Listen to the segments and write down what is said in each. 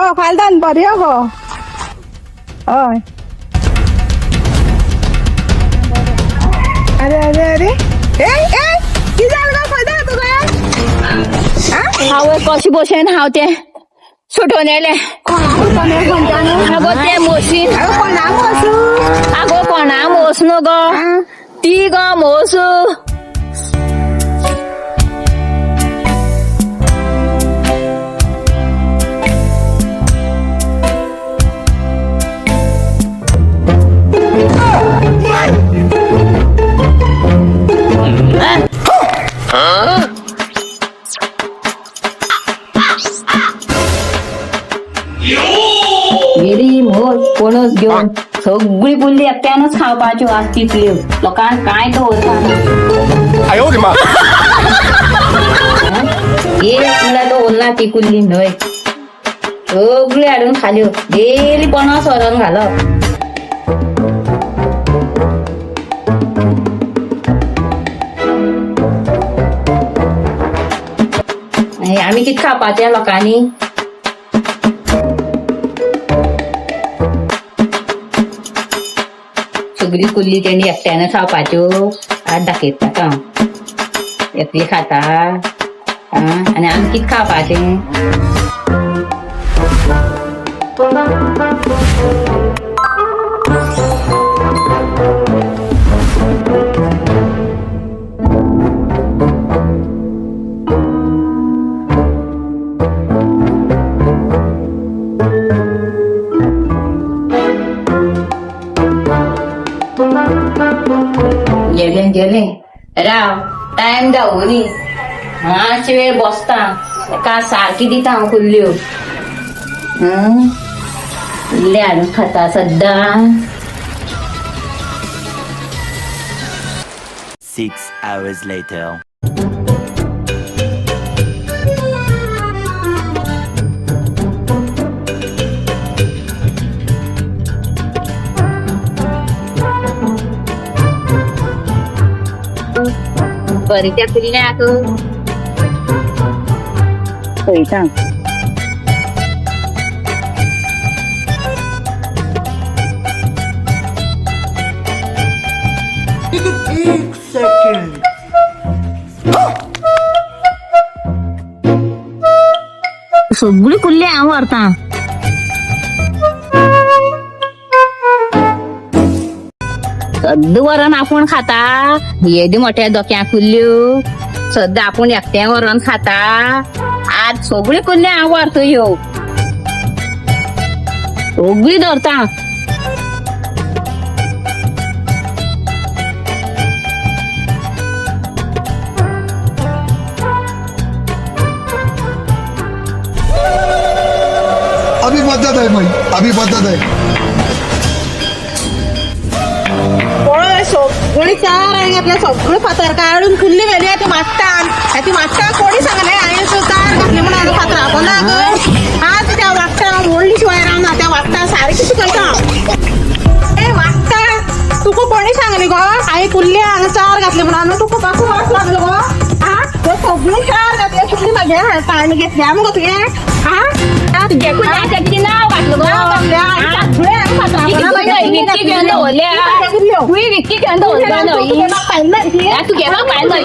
गो काल दनपार यो गो. हय. अरे अरे अरे, ए ए, कितें जालें गो? खंय जालें तुका? हांव कशें भशेन हांव तें सुटोवन येयलें. आगो तें म्हशीन. कोणा म्हस? आगो कोणा म्हस न्हू गो, ती गो म्हस. गेली म्हस पणस घेवन. सगळी कुल्ली एकट्यानच खावपाच्यो आज तितल्यो. लोकांक कांय दवरपा. 哎呦我的妈！ एक म्हणल्यार दवरना ती कुल्ली न्हय, सगळी हाडून खाल्यो. गेली पणस व्हरोन घालो. मागीर आमी कितें खावपाचें लोकांनी? सगळी कुल्ली तेणी एकट्यान खावपाच्यो. आज दाखयता हांव एकली खाता. आं, आनी आमी कितें खावपाचें? गेलें गेलें, राव, टायम जावनी. मातशे वेळ बसता, ताका सारकी दिता हांव कुल्ल्यो. कुल्ले हाडून खाता सद्दां. 6 hours later. बरें, त्या कुल्ल्याक पळयता. सगळी कुल्ली हांव व्हरता. सद्दां व्हरोन आपूण खाता. येदी मोठ्या दोक्या कुल्ल्यो सद्दां आपूण एकटें व्हरोन खाता. आज सगळी कुल्ली हांव व्हरता ह्यो, सगळी धरता. अभी मदत आहे भाई, अभी मदत आहे. पळय, सगळी चार हांवें घातल्या, सगळी फातर काडून कुल्ली व्हेली. ती वागटान, ती वागटा कोणी सांगलें हांवें तार घातली म्हणून हांवें फातरा पोंदाक. आज त्या वागटा व्हडली शिवाय रावना. त्या वागटा सारकी शिकयता. ए वागटा, तुका कोणी सांगलें गो हांवें कुल्ली हांगा चार घातली म्हणून? तुका कसो वास लागलो गो? आं, सगळी चार घातली, कुल्ली म्हागे ताण घेतल्या मुगो तुवें? आं, तुगे कुल्ल्याचें कितें नांव घातलं गो? विकती घेवन दवरल्या तुवें, विकती घेवन दवरल्या न्हय. तुगे पायल न्हय.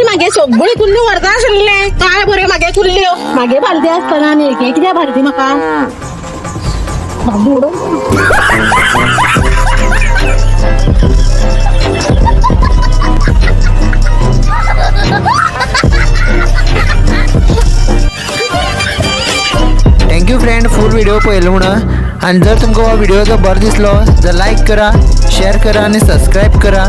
मागे सगळी कुल्ली व्हरता आशिल्ले. काय बरें, मागे कुल्ल्यो मागे बालदी आसतना आनी एक कित्याक बालदी म्हाका? Thank you friend, full video पळयलो म्हणून. आनी जर तुमकां हो व्हिडिओ जर बरो दिसलो जर लायक करा, शेअर करा आनी सबस्क्रायब करा.